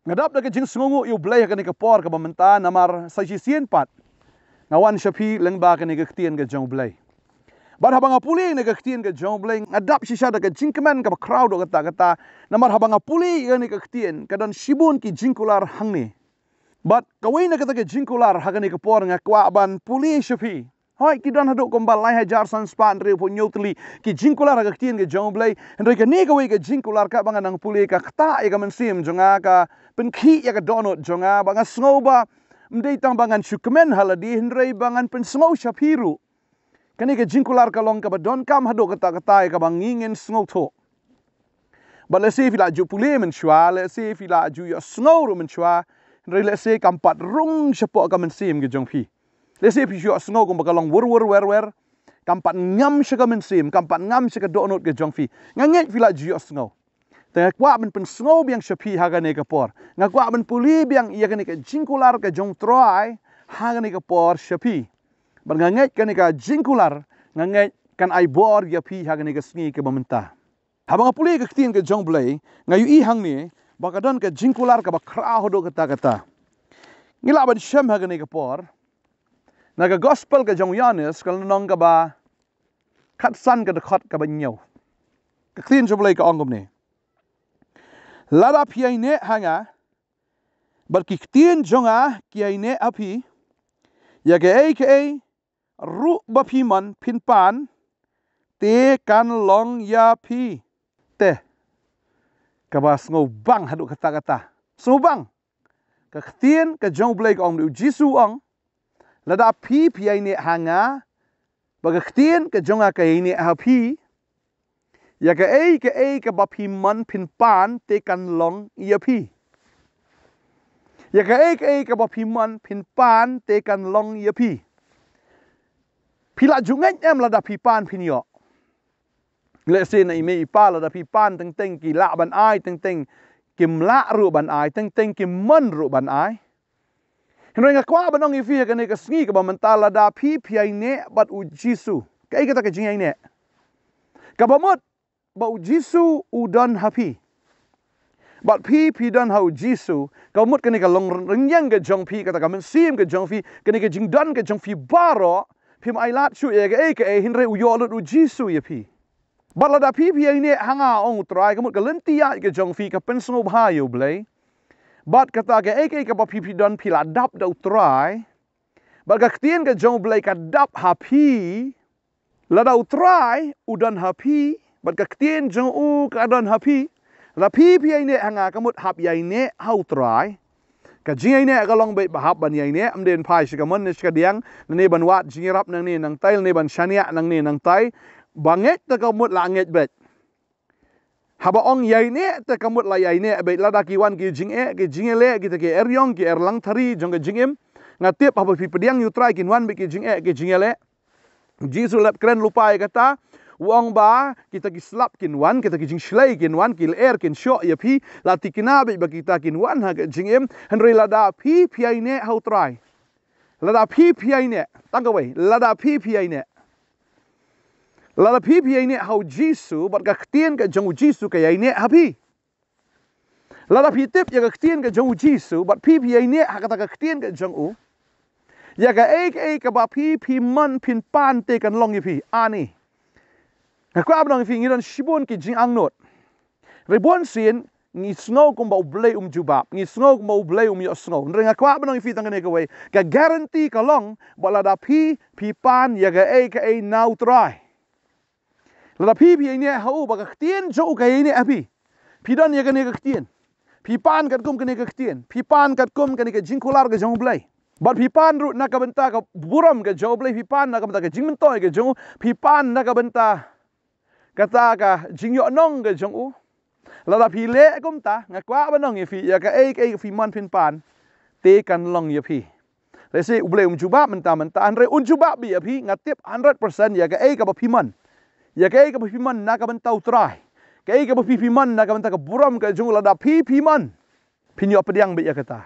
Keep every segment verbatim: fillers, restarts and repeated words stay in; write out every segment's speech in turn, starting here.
Nga dap da ka jingsngewnguh ïa U Blei ha kane ka por kaba mynta, namar sa shisien pat nga wan sha phi lyngba kane ka ktien ka jong U Blei. Bad haba nga pule ïa kane ka ktien ka jong U Blei, nga dap shisha da ka jingkmen kaba khraw haduh katta katta. Namar haba nga pule ïa kane ka ktien, ka don shibun ki jingkular hangne. Bad kawei na kata ka jingkular ha kane ka por nga kwah ban pule sha phi. Hooid, ki don haduh kumba lai hajar san spah hynriewphew hynñiew tylli ki jingkular ha ka ktien ka jong U Blei. Hynrei kane kawei ka jingkular, katba nga nang pule, ka ktah ïa ka mynsiem jong nga, ka pynkhih ïa ka dohnud jong nga, ba nga sngew ba ym dei tang ba ngan shu kmen ha lade, hynrei ba ngan pynsngew sha phi ruh. Kane ka jingkular ka long kaba donkam haduh katta katta ïa kaba ngi ngin sngewthuh. Bad lehse phi la ju pule mynshuwa, lehse phi la ju ïohsngew ruh mynshuwa, hynrei lehse kam pat rung shapoh ka mynsiem ka jong phi. Lehse phi ju ïohsngew kumba ka long wur wur wer wer, kam pat ngam sha ka mynsiem, kam pat ngam sha ka dohnud ka jong phi. Nga ngeit phi la ju ïohsngew. Te nga kwah ban pynsngew biang sha phi ha kane ka por. Nga kwah ban pule biang ïa kane ka jingkular ka jong U Trai ha kane ka por sha phi. Bad nga ngeit kane ka jingkular, nga ngeit kan ai bor ïa phi ha kane ka sngi kaba mynta. Haba nga pule ïa ka ktien ka jong U Blei, nga ïohi hangne ba ka don ka jingkular kaba khraw haduh katta katta. Ngi lah ban shem ha kane ka por na ka gospel ka jong u Ïoannis, ka lynnong kaba khatsan, ka dkhot kaba hynñiew. Ka ktien jong U Blei ka ong kumne: Lada phi ïaineh ha nga, bad ki ktien jong nga ki ïaineh ha phi, ïa kaei kaei ruh ba phi mon phin pan, te kan long ïa phi. Te kaba sngewbang haduh katta katta. Sngewbang. Ka ktien ka jong U Blei ka ong, U Jisu u ong, lada phi phi ïaineh ha nga, bad ka ktien ka jong nga ka ïaineh ha phi, ïa kaei kaei kaba phi mon phin pan te kan long ïa phi. Ïa kaei kaei kaba phi mon phin pan te kan long ïa phi. Phi la ju ngeit em lada phi pan phin ïoh? Lehse na i mei i pa lada phi pan teng teng ki lah ban ai, teng teng kim lah ruh ban ai, teng teng kim mon ruh ban ai. Hynrei nga kwah ban ong ïa phi ha kane ka sngi kaba mynta, lada phi phi ïaineh bad U Jisu. Kaei kata ka jingïaineh? Kaba mut ba U Jisu u don ha phi, bad phi phi don ha U Jisu, kaba mut kane ka longrynïeng ka jong phi, kata ka mynsiem ka jong phi, kane ka jingdon ka jong phi baroh, phim ailad shuh ïa kaei kaei, hynrei u ïoh lut U Jisu ïa phi. Bad lada phi phi ïaineh ha nga, ong U Trai, ka mut ka lynti ïaid ka jong phi ka pynsngewbha ïa U Blei. Bad kata kaei kaei kaba phi phi don phi la dap da U Trai. Bad ka ktien ka jong U Blei ka dap ha phi. Lada U Trai u don ha phi, bad ka ktien jong u ka don ha phi, lada phi phi ïaineh ha nga, ka mut hap ïaineh ha U Trai. Ka jingïaineh ka long beit ba hap ban ïaineh, ym dei ban phai sha kamon ne sha kadiang, ne ban wad jingïarap nangne nangtai, ne ban shaniah nangne nangtai. Ba ngeit te ka mut la ngeit beit. Haba ong ïaineh te ka mut la ïaineh beit, lada ki wan ki jingeh ki jingïaleh, kita ki eriong ki erlangthari jong ka jingim. Nga tip haba phi pdiang ïa U Trai kin wan beit ki jingeh ki jingïaleh. Jisu leh kren lypa ïa kata, u ong ba kita ki slap kin wan, kita ki jingshlei kin wan, ki lyer kin shoh ïa phi, la thikna beit ba kita kin wan ha ka jingim, hynrei lada phi phi ïaineh ha U Trai. Lada phi phi ïaineh, tang kawei, lada phi phi ïaineh. Lada phi phi ïaineh ha U Jisu, bad ka ktien ka jong U Jisu ka ïaineh ha phi. Lada phi tip ïa ka ktien ka jong U Jisu, bad phi phi ïaineh ha kata ka ktien ka jong u, ïa kaei kaei kaba phi phi mon phin pan te kan long ïa phi. Ani. Nga kwah ban ong ïa phi, ngi don shibun ki jingangnud. Hynrei bunsien ngi sngew kumba U Blei um jubab, ngi sngew kumba U Blei um ïohsngew. Hynrei nga kwah ban ong ïa phi tang kane kawei, ka guarantee ka long ba lada phi phi pan ïa kaei kaei na U Trai. Lada phi phi ïaineh ha u, ba ka ktien jong u ka ïaineh ha phi. Phi don ïa kane ka ktien. Phi pan katkum kane ka ktien. Phi pan katkum kane ka jingkular ka jong U Blei. Bad phi pan ruh na ka bynta ka burom ka jong U Blei, phi pan na ka bynta ka jingmyntoi ka jong u, phi pan na ka bynta kata ka jingïohnong ka jong u. Lada phi leh kumta, nga kwah ban ong ïa phi, ïa kaei kaei phi mon phin pan, te kan long ïa phi. Lehse U Blei um jubab mynta mynta, hynrei un jubab beit ïa phi, nga tip hundred percent, ïa kaei kaba phi mon. Ïa kaei kaba phi mon na ka bynta U Trai. Kaei kaba phi phi mon na ka bynta ka burom ka jong u, lada phi phi mon, phin ïoh pdiang beit ïa kata.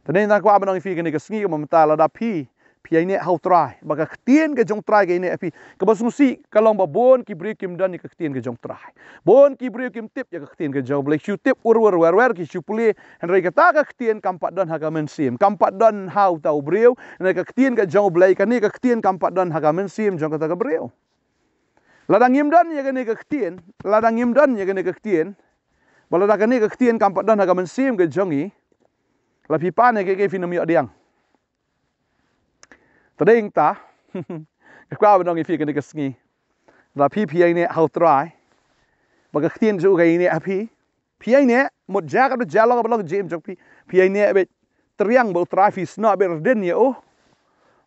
Te nga kwah ban ong ïa phi kane ka sngi kaba mynta, lada phi Phi ïaineh ha u Trai, ba ka ktien ka jong u Trai ka ïaineh ha phi. Kaba sngewsih ka long ba bun ki briew kim don ïa ka ktien ka jong u Trai. Bun ki briew kim tip ïa ka ktien ka jong u Blei, ki shu tip ur ur wer wer, ki shu pule, hynrei kata ka ktien kam pat don ha ka mynsiem, kam pat don ha uta u briew. Hynrei ka ktien ka jong u Blei, kane ka ktien kam pat don ha ka mynsiem jong kata ka briew. Lada ngim don ïa kane ka ktien, lada ngim don ïa kane ka ktien, ba lada kane ka ktien kam pat don ha ka mynsiem ka jong ngi, la phi pan ïa kaei kaei phin ym ïoh diang. Te dei nangta, nga kwah ban ong ïa phi kane ka sngi, lada phi phi ïaineh ha u Trai, ba ka ktien jong u ka ïaineh ha phi, phi ïaineh, mut jia katba jia long kaba long jingim jong phi, phi ïaineh beit, triang bad u Trai, phi snoh beit, rdin ïa u.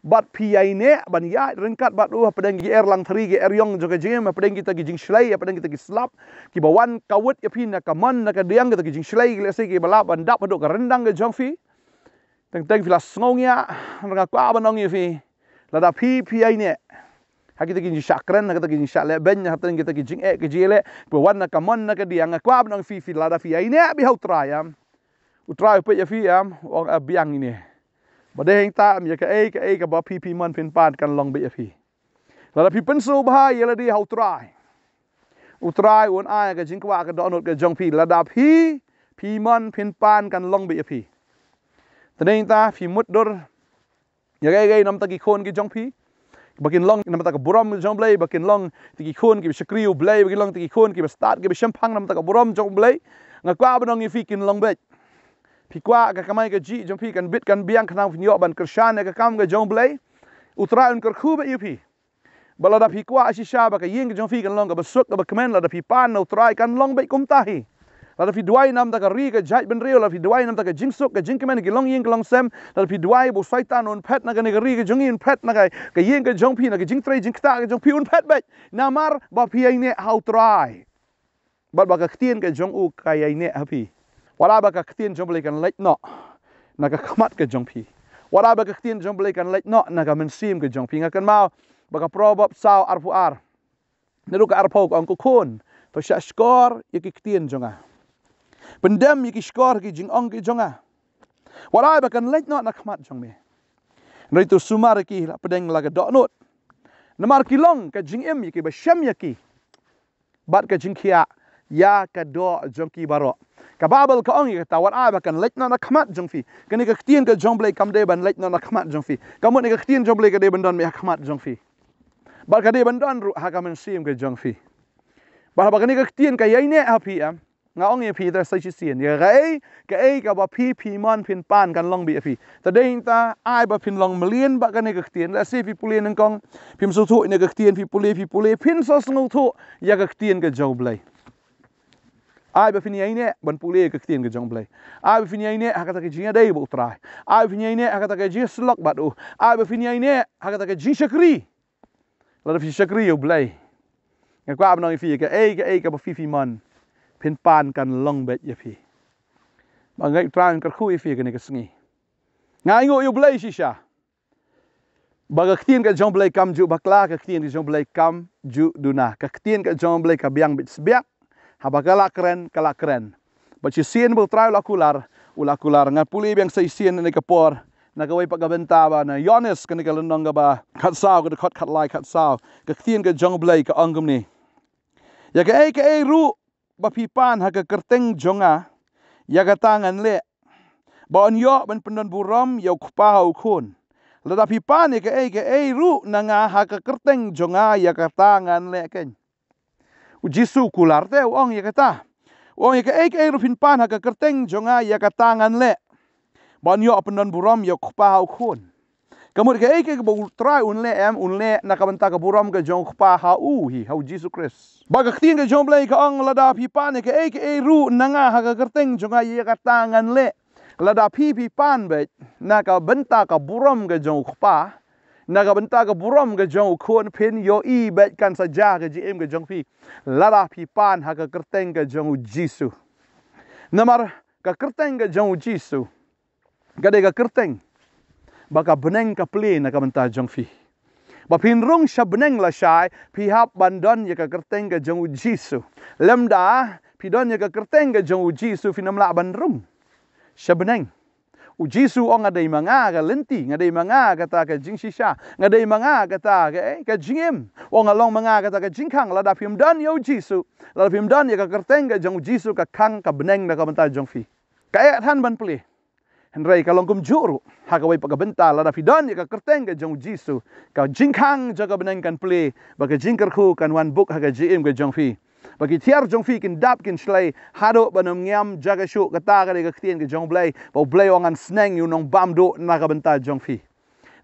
Bad phi ïaineh ban ïaid ryngkat bad u hapdeng ki er langthari, ki er ïong jong ka jingim, hapdeng kita ki jingshlei, hapdeng kita ki slap kiba wan kawit ïa phi na ka mon na ka diang, kita ki jingshlei, ki lehse kiba lah ban dap haduh ka ryndang ka jong phi. Teng teng phi la sngew ngiah, nga kwah ban ong ïa phi, lada phi phi ïaineh ha kita ki jingshah kren, ha kita ki jingshah leh beiñ, ha kita ki jingeh ki jingïaleh ba wan na ka mon na ka diang, nga kwah ban ong ïa phi, phi lada phi ïaineh beit ha u Trai, em, u Trai u peit ïa phi, em, u ong, eh, biang ine. Ba dei hangta, em, ïa kaei kaei kaba phi phi mon phin pan kan long beit ïa phi. Lada phi pynsngewbha ïa lade ha u Trai, u Trai un ai ka jingkwah ka dohnud ka jong phi. Lada phi phi mon phin pan kan long beit ïa phi. Te dei nangta phi mutdur ïa kaei kaei namar ki khun ki jong phi, ba kin long namar ka burom jong u Blei, ba kin long kita ki khun kiba shakri ïa u Blei, ba kin long kita ki khun kiba stad, kiba shemphang namar ka burom jong u Blei. Nga kwah ban ong ïa phi kin long beit. Phi kwah ka kamai kajih jong phi kan bit kan biang khnang phin ïoh ban kyrshan ïa ka kam ka jong u Blei, u Trai un kyrkhu beit ïa phi. Ba lada phi kwah shisha ba ka ïing ka jong phi kan long kaba suk kaba kmen, lada phi pan na u Trai kan long beit kumta hi. Lada phi duwai namar ka ri ka jaitbynriew, lada phi duwai namar ka jingsuk ka jingkmen ki longïing ki longsem, lada phi duwai ba u Soitan un phet na kane ka ri ka jong ngi, un phet na ka, ka ïing ka jong phi, na ka jingtrei jingktah ka jong phi, un phet beit. Namar ba phi ïaineh ha u Trai. Bad ba ka ktien ka jong u ka ïaineh ha phi. Wat la ba ka ktien jong u Blei kan leit noh na ka khmat ka jong phi. Wat la ba ka ktien jong u Blei kan leit noh na ka mynsiem ka jong phi. Nga kynmaw ba ka Proverb saw arphew ar, naduh ka arphew ka ong, ko khun, to shah shkor ïa ki ktien jong nga. Pyndem ïa ki shkor ki jingong ki jong nga. Wat la ba kan leit noh na khmat jong me, hynrei to sumar ïa ki hapdeng la ka dohnud. Namar ki long ka jingim ïa kiba shem ïa ki, bad ka jingkhiah ïa ka doh jong ki baroh. Ka Baibl ka ong ïa kata, wat la ba kan leit noh na khmat jong phi. Kane ka ktien ka jong u Blei kam dei ban leit noh na khmat jong phi. Ka mut ne ka ktien jong u Blei ka dei ban don beit ha khmat jong phi. Bad ka dei ban don ruh ha ka mynsiem ka jong phi. Bad haba kane ka ktien ka ïaineh ha phi, em, nga ong ïa phi te sa shisien, ïa kaei kaei kaba phi phi mon phin pan kan long beit ïa phi. Te dei nangta, ai ba phin long mlien bad kane ka ktien. Lehse phi pule nyngkong, phim sngewthuh ïa ka ktien, phi pule, phi pule, phin sa sngewthuh ïa ka ktien ka jong u Blei. Ai ba phin ïaineh ban pule ïa ka ktien ka jong u Blei. Ai ba phin ïaineh ha kata ka jingïadei bad u Trai. Ai ba phin ïaineh ha kata ka jingïasyllok bad u. Ai ba phin ïaineh ha kata ka jingshakri. Lada phi shakri ïa u Blei, nga kwah ban ong ïa phi, ïa kaei kaei kaba phi phi mon phin pan kan long beit ïa phi. Ba nga ngeit u Trai un kyrkhu ïa phi kane ka sngi. Nga ainguh ïa u Blei shisha ba ka ktien ka jong u Blei kam ju bakla, ka ktien ka jong u Blei kam ju duna. Ka ktien ka jong u Blei ka biang beit sbiang. Haba ka la kren, ka la kren. Bad shisien ba u Trai u la kular, u la kular. Nga pule biang sa shisien ha kane ka por na kawei pat ka bynta, ba na Ïoannis kane ka lynnong kaba khatsaw, ka dkhot khatlai khatsaw, ka ktien ka jong u Blei ka ong kumne: Ïa kaei kaei ruh ba phi pan ha ka kyrteng jong nga, ïa kata ngan leh, ba yn ïoh ban pyndonburom ïa u Kpa ha u Khun. Lada phi pan ïa kaei kaei ruh na nga ha ka kyrteng jong nga, ïa kata ngan leh. Keiñ, u Jisu u kular te u ong ïa kata. U ong, ïa kaei kaei ruh phin pan ha ka kyrteng jong nga, ïa kata ngan leh, ba yn ïoh pyndonburom ïa u Kpa ha u Khun. Ka mut kaei kaei kaba u Trai un leh, em, un leh na ka bynta ka burom ka jong u Kpa ha u hi, ha u Jisu Khrist. Bad ka ktien ka jong u Blei ka ong, lada phi pan ïa kaei kaei ruh na nga ha ka kyrteng jong nga, ïa kata ngan leh. Lada phi phi pan beit na ka bynta ka burom ka jong u Kpa, na ka bynta ka burom ka jong u Khun, phin ïohi beit kan sa jia ka jingim ka jong phi lada phi pan ha ka kyrteng ka jong u Jisu. Namar ka kyrteng ka jong u Jisu ka dei ka kyrteng ba ka bneng ka plie na ka bynta jong phi. Ba phin rung sha bneng lashai, phi hap ban don ïa ka kyrteng ka jong u Jisu. Lymda phi don ïa ka kyrteng ka jong u Jisu, phin ym lah ban rung sha bneng. U Jisu u ong, "Nga dei ma nga ka lynti, nga dei ma nga kata ka jingshisha, nga dei ma nga kata ka, eh, ka jingim." U ong, "Nga long ma nga kata ka jingkhang." Lada phim don ïa u Jisu, lada phim don ïa ka kyrteng ka jong u Jisu, ka khang ka bneng na ka bynta jong phi. Ka eh than ban plie. Hynrei ka long kumjuh ruh ha kawei pat ka bynta, lada phi don ïa ka kyrteng ka jong u Jisu, ka jingkhang jong ka bneng kan plie, bad ka jingkyrkhu kan wan buh ha ka jingim ka jong phi. Bad ki tiar jong phi kin dap kin shlei haduh ban ym ngiam jaka shuh. Kata ka dei ka ktien ka jong u Blei. Ba u Blei u ong, "Ngan sneng ïa u nongbam duh na ka bynta jong phi."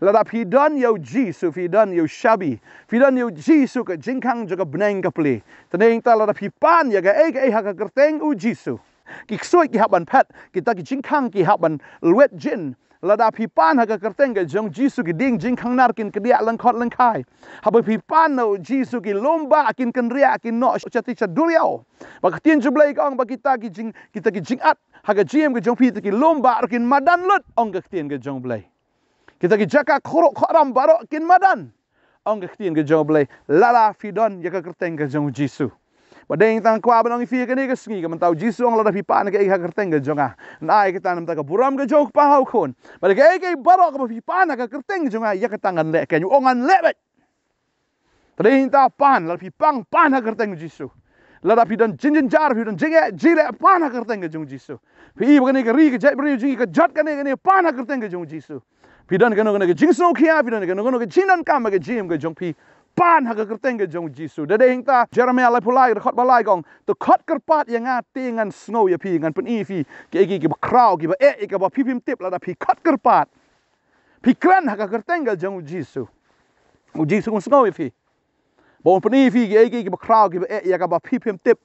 Lada phi don ïa u Jisu, phi don ïa u shabi, phi don ïa u Jisu, ka jingkhang jong ka bneng ka plie. Te nangta lada phi pan ïa kaei kaei ha ka kyrteng u Jisu, ki ksuid ki hap ban phet, kita ki jingkhang ki hap ban lwet jin. Lada phi pan ha ka kyrteng ka jong u Jisu, ki dieng jingkhang nar kin kdiah lyngkhot lyngkhai. Haba phi pan na u Jisu, ki lum bah kin kynriah, kin noh sha ti sha duriaw. Ba ka ktien jong u Blei ka ong ba kita ki jing, kita ki jingat ha ka jingim ka jong phi, kita ki lum bah ruh kin madan lut, ong ka ktien ka jong u Blei. Kita ki jaka khuruh khuram baroh kin madan, ong ka ktien ka jong u Blei, lada phi don ïa ka kyrteng ka jong u Jisu. Bad dei tang kwah ban ong ïa phi kane ka sngi, ka mynta u Jisu u ong, "Lada phi pan kaei ha ka kyrteng ka jong nga, ngan ai kata na ka bynta ka burom ka jong u Kpa ha u Khun." Bad kaei kaei baroh kaba phi pan ha ka kyrteng ka jong nga, ïa kata ngan leh, keiñ u ong, ngan leh beit. Te dei tang pan, lada phi pan, pan ha ka kyrteng u Jisu. Lada phi don jingjynjar, phi don jingeh, jingeh, pan ha ka kyrteng ka jong u Jisu. Phi i ba kane ka ri ka jaitbynriew jong ngi ka jot kane kane, pan ha ka kyrteng ka jong u Jisu. Phi don kano kano ka jingsngewkhia, phi don kano kano ka jingdonkam ha ka jingim ka jong phi, pan ha ka kyrteng ka jong u Jisu. Da dei hangta Jeremiah laiphew lai, dkhot ba lai ka ong, "To khot kyrpad ïa nga te ngan sngew ïa phi, ngan pyni ïa phi kiei kiei kiba khraw, kiba eh, ïa kaba phi phim tip." Lada phi khot kyrpad, phi kren ha ka kyrteng ka jong u Jisu, u Jisu un sngew ïa phi. Ba un pyni ïa phi kiei kiei kiba khraw, kiba eh, ïa kaba phi phim tip.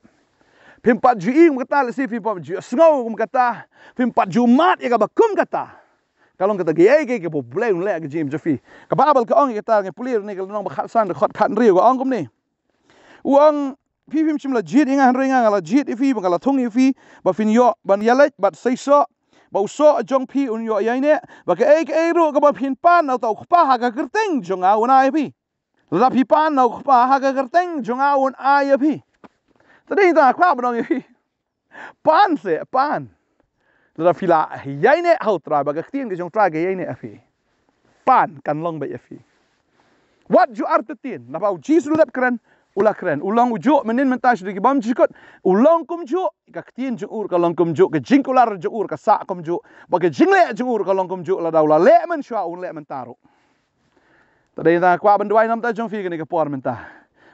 Phim pat ju ïohi kum kata, lehse phim pat ju sngew kum kata, phim pat ju mad ïa kaba kum kata. Ka long kata kiei kiei kiba u Blei un leh ha ka jingim jong phi. Ka Baibl ka ong ïa kata, ngi pule ne ka lynnong ba khatsan, dkhot khathynriew, ka ong kumne. U ong, "Phi phim shym la jied ïa nga, hynrei nga, nga la jied ïa phi, ba nga la thung ïa phi, ba phin ïoh ban ïaleit bad seisoh, ba u soh jong phi un ïoh ïaineh, ba kaei kaei ruh kaba phin pan na uta u Kpa ha ka kyrteng jong nga un ai ïa phi." Lada phi pan na u Kpa ha ka kyrteng jong nga un ai ïa phi. Te dei tang kwah ban ong ïa phi, pan se pan. Lada phi la ïaineh ha u Trai, ba ka ktien ka jong u Trai ka ïaineh ha phi, pan kan long beit ïa phi. Wat ju artatien, naba u Jisu u la dep kren, u la kren. U long u juh mynnin mynta shaduh ki bymjukut. U long kumjuh, ka ktien jong u ruh ka long kumjuh, ka jingkular jong u ruh ka sah kumjuh, bad ka jingleh jong u ruh ka long kumjuh. Lada u la leh mynshuwa, un leh mynta ruh. Te dei tang kwah ban duwai na ka bynta jong phi kane ka por mynta,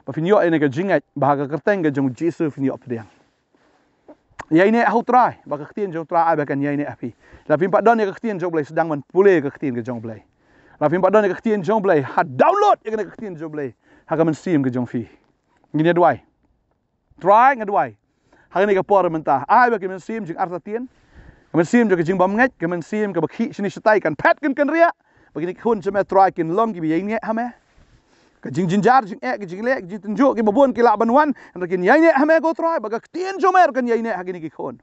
ba phin ïoh ïa kane ka jingngeit, ba ha ka kyrteng ka jong u Jisu phin ïoh pdiang. Ïaineh ha u Trai, ba ka ktien jong u Trai ai ba kan ïaineh ha phi. Lada phim pat don ïa ka ktien jong u Blei, sdang ban pule ka ktien ka jong u Blei. Lada phim pat don ïa ka ktien jong u Blei, ha download ïa kane ka ktien jong u Blei ha ka mynsiem ka jong phi. Ngin ïa duwai. Trai, nga duwai ha kane ka por mynta, ai ba ka mynsiem jingartatien, ka mynsiem jong ka jingbymngeit, ka mynsiem kaba khih shane shatai kan phet, kan kynriah, ba kine ki khun jong me, Trai, kin long kiba ïaineh ha me. Ka jingjynjar, jingeh, ka jingleh, ka jingtynjuh, kiba bun ki lah ban wan, hynrei kin ïaineh ha me ko Trai, ba ka ktien jong me ruh kan ïaineh ha kine ki khun.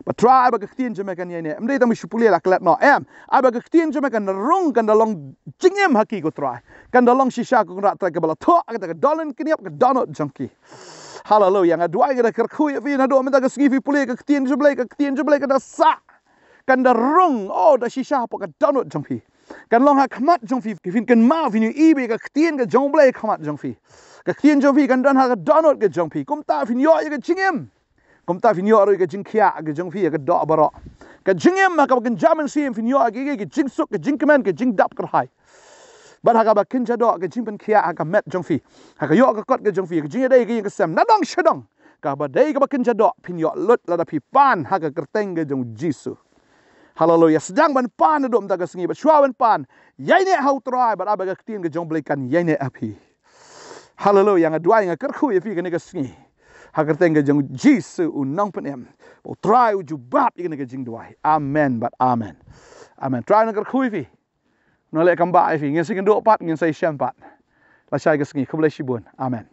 Ba Trai, ba ka ktien jong me kan ïaineh. Ym dei tang ba shu pule la klet noh, em. Ai ba ka ktien jong me kan rung, kan da long jingim ha ki ko Trai. Kan da long shisha ko Kynrad Trai, kaba la thoh ha kata ka dohnud kynïap, ka dohnud jong ki. Haleluya. Nga duwai, nga da kyrkhu ïa phi, naduh mynta ka sngi phi pule ka ktien jong u Blei, ka ktien jong u Blei ka da sah, kan da rung, oh, da shisha hapoh ka dohnud jong phi. Kan long ha khmat jong phi, phin kynmaw, phin ïohi ba ka ktien ka jong u Blei ha khmat jong phi. Ka ktien jong phi kan don ha ka dohnud ka jong phi. Kumta phin ïoh ïa ka jingim. Kumta phin ïoh ruh ïa ka jingkhiah ka jong phi ïa ka doh baroh. Ka jingim ha kaba kynja mynsiem phin ïoh ïa ka, ka jingsuk, ka jingkmen, ka jingdap kyrhai. Bad ha kaba kynja doh ka jingpynkhiah ha ka met jong phi, ha ka ïoh ka kot ka jong phi, ka jingïadei ka ïing ka sem, nadong shadong, kaba dei kaba kynja doh phin ïoh lut lada phi pan ha ka kyrteng ka jong u Jisu. Haleluya. Sdang ban pan naduh mynta ka sngi, bad shuwa ban pan, ïaineh ha u Trai, bad ai ba ka ktien ka jong u Blei kan ïaineh ha phi. Haleluya. Nga duwai, nga kyrkhu ïa phi kane ka sngi ha ka kyrteng ka jong u Jisu u nongpynim. Ba u Trai u jubab ïa kane ka jingduwai. Amen bad amen. Amen. Trai, nga kyrkhu ïa phi. Nang leh kam bah ïa phi. Ngin sa ïakynduh pat, ngin sa ïashem pat lashai ka sngi. Khublei shibun. Amen.